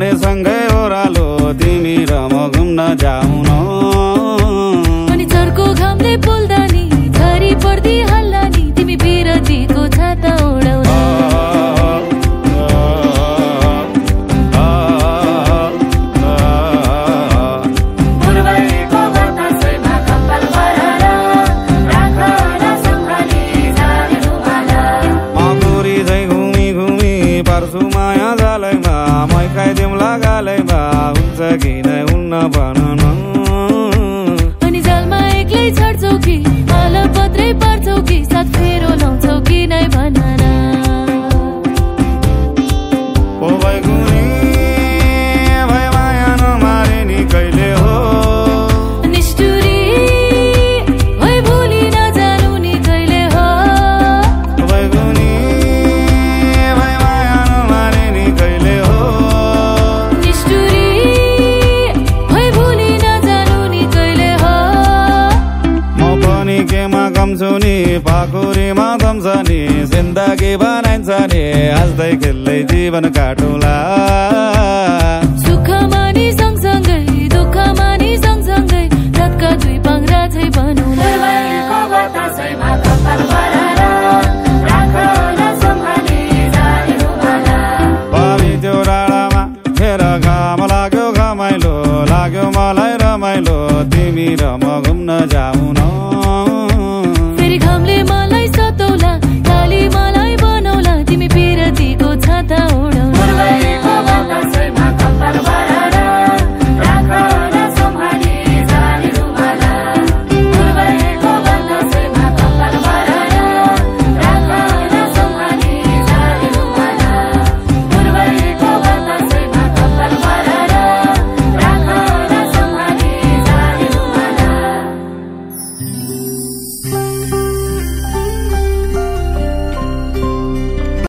भने सँगै ओह्रालो तिमी र म घुम्न जाऊ न अनि चर्को घामले पोल्दा नि झरी पर्दी हल्ला नि तिमी बिरतीको छाता ओढाउन माया जालैमा मै खाइदिउँला गालैमा हुन्छ कि नै हुन्न भन न अनि जालमा एक्लै छड्छौ कि माला पत्रै पार्छौ कि साथ फेरो लाउँछौ कि नै भन न ओ बैगुनी भए माया नमारे नि कहिले हो निष्ठुरी भए भुली नजानु नि कहिले हो बैगुनी कम्छुनी पाखुरीमा थम्छ नि जिन्दगी बनाइन्छ नि हाँस्दै खेल्दै जीवन काटुला सुखमा नि सँगसँगै दुःखमा नि सँगसँगै रातका दुई पाङ्ग्रा चाहिँ बनौला पानी त्यो डाँडामा फेर घाम लाग्यो घमाइलो लाग्यो मलाई रमाइलो तिमी र म घुम्न जाऊ न